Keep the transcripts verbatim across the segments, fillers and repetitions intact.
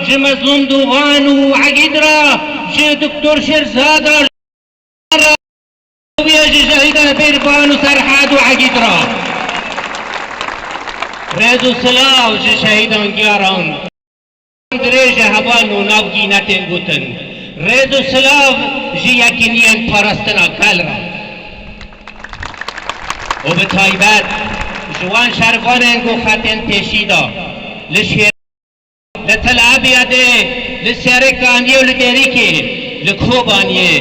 Ji Mezlûm Dûxan û Egîd re, ji Doktor Şêrzad re, ji şehîdan Bêrvan û Serhed û Egîd re. Rêz û silav ji şehîdan giyaran. Dirêj e heval û navgî netên gotin. Rêz û silav ji yekîniyên parastina gel re. Û bi taybet ji wan şervanên ku xetên pêşî de li şêr, li Tel Abyadê, li Serêkaniyê û li Dêrikê, li Kobaniyê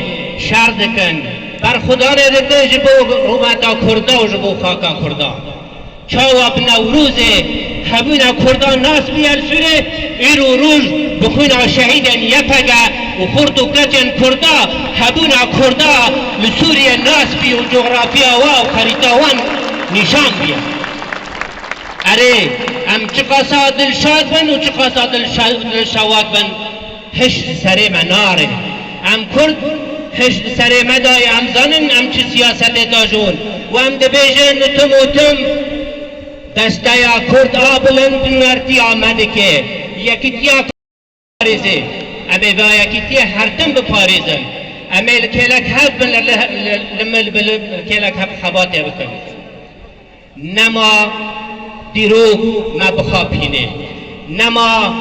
şer dikin. Berxwedanê dikin ji bo rûmeta Kurda û ji bo xaka Kurda. Çawa bi Newrozê hebûna Kurdan nas bûye li Sûriyê, îro roj bi xwîna şehîdên Y P G û xurt û keçên Kurda hebûna Kurda li Sûriyê nas bî û coxrafiya wa û xerîta wan nîşan bîye. Erê, em çiqasa dilşad bin û çiqasa dilşa-, dilşewat bin, hişt li serê me nare. Em Kurd, hişt li serê me daye, em zanin em çi siyasetê dajon. Û em dibêjin li tim û tim desteya Kurd a bilind nertiya me dike. Yekîtiya parêzê. Em ê vê yekîtiyê her tim biparêzin. Em ê li kêlek hev bin, li, li, li, li, li kêlek hev xebatê bikin. Nema dîrok me bixapîne. Nema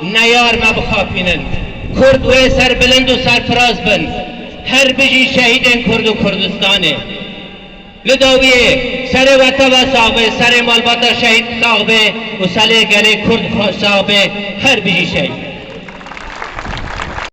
neyar me bixapînin. Kurd wê serbilind û serfiraz bin. Her bijî şehîdên Kurd û Kurdistanê. Li dawiyê serê we teva sax be, serê malbata şehîd sax be û serê gelê Kurd xwe sax be. Her bijî şehîd.